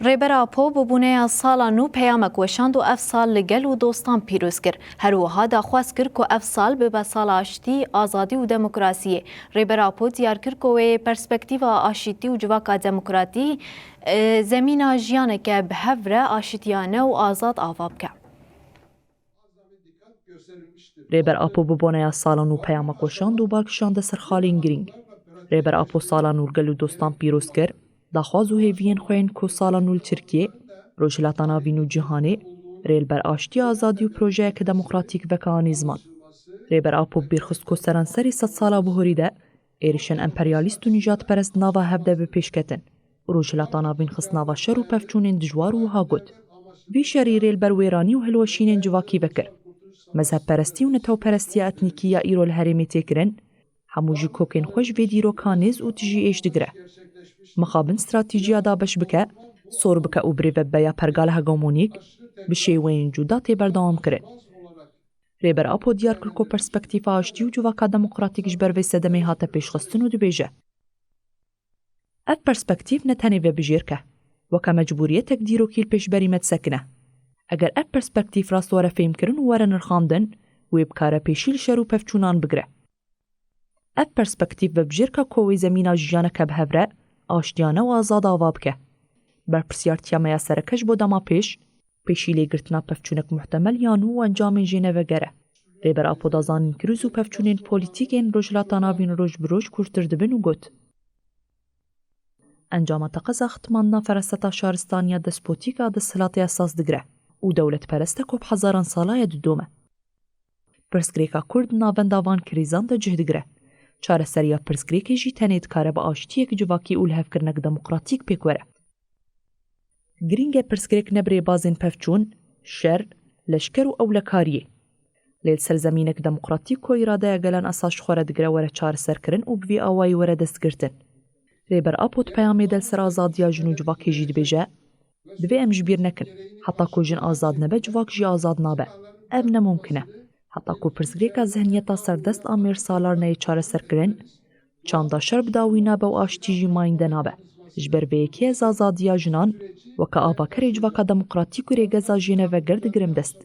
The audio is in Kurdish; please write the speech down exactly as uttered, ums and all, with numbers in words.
Rêber Apo bi boneya sala nû peyamek weşand û ev sal li gel û dostan pîroz kir. Her wiha daxwaz kir ku ev sal bibe sala aştî, azadî û demokrasiyê. Rêber Apo diyar kir ku wê perspektîfa aşîtî û civaka demokratî, e, zemîna jiyaneke bi hev re aşitiyane û azad ava bike. Rêber Apo bi boneya sala nû peyamek weşand û bal kişande ser xalên girîng. Rêber Apo sala nû li gel û dostan pîroz kir, daxwaz û hêviyên xwe yên ku sala nû li Tirkiyê, Rojhilata Navîn û cîhanê rê li ber aştî, azadî û projeyeke demokratîk veke anî ziman. Rêber Apo bîr xist ku seranserê sedsala bihurî de êrişên emperyalîst û nîjadperest nava hev de bi pêş ketin û Rojhilata Navîn xist nava şer û pevçûnên dijwar û wiha got, vî şerî rê li ber wêranî û hilweşînên civakî vekir. Mezhebperestî û netewperestiya etnîkî ya îro li herêmê tê kirin, hemû jî kokên xwe ji vê dîroka nêz û tijî êş digire. Mixabin stratîjiya dabeş bike, sor bike û birêve bibe ya pergala hegemonîk, bi şêweyên cuda tê berdewam kirin. Rêber Apo diyar kir ku perspektîfa aştî û civaka demokratîk ji ber vê sedemê hate pêşxistin û dibêje, ev perspektîf ne tenê vebijêrk e, weke mecbûriyetek dîrokî li pêşberî me disekine. Eger ev perspektîf rast were fêhmkirin û were nirxandin, wê bikare pêşî li şer û pevçûnan bigire. Ev perspektîf vebijêrka ku wê zemîna jiyaneke bi hev re, aştiyane û azad ava bike. Berpirsiyartiya me ya sereke ji bo dema pêş, pêşî lêgirtina pevçûnek muhtemel ya nû û encamên jênevegere. Rêber Apo da zanîn krîz û pevçûnên polîtîk ên Rojhilata Navîn roj bi roj kûrtir dibin û got, encama teqeza xitmandina feraseta şaristaniya despotîk a desthilatê esas digire û dewletperest e ku bi hezaran sala ye didome. Pirsgirêka Kurd navenda van krîzan de cih digire. Çareseriya pirsgirêkê jî tenê dikare bi aştiyek civakî û lihevkirinek demokratîk pêk were. Girîng e pirsgirêk ne bi rêbazên pevçûn, şer, leşker û ewlekariyê, lê li ser zemînek demokratîk ku îradeya gelan esas ji xwe re digire were çareserkirin û bi vî awayî were destgirtin. Rêber Apo di peyamê de li ser azadiya jin û civakê jî dibêje, divê em ji bîr nekin, heta ku jin azad nebe civak jî azad nabe. Ev ne mumkin e. Heta ku pirsgirêka zihniyeta serdest a mêrsalar neyê çareserkirin, çanda şer bi dawî nabe û aştî jî mayînde nabe. Ji ber vê yekê ez azadiya jinan weke avakerê civaka demokratîk û rêgeza jêneveger digirim dest.